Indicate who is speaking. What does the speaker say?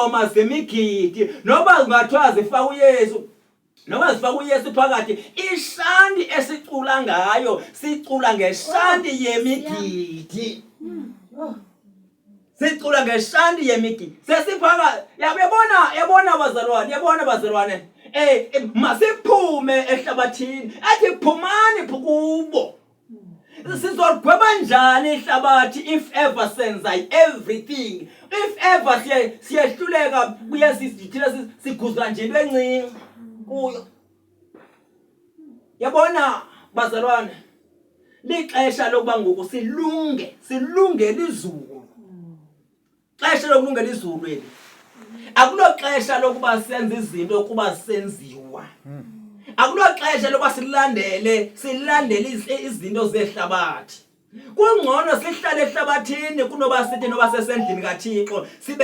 Speaker 1: Ingoma zemigidi noba kungathiwa zifaka uYesu, noba zifaka uYesu phakathi, ishanti esicula ngayo sicula ngeshanti yemigidi. Sicula ngeshanti yemigidi. Sesiphaka yabona yabona bazalwane, yabona bazalwane. Eh masiphume ehlabathini. Athi phumani kubo. Sizogweba njani ihlabathi if ever senza everything? If ever siye siyehluleka kuye sithina siguzwa nje into encinci kuyo. Yabona bazalwane, lixesha lokuba ngoku silunge, silungele izulu. Xesha lokulungela izulu eli. Akuloxesha lokuba senze izinto kuba senziwa. Akuloxesha lokuba silandele silandele izinto zehlabathi. Kungcono sihlale ehlabathini kunoba sithi noba sesendlini kaThixo sibe.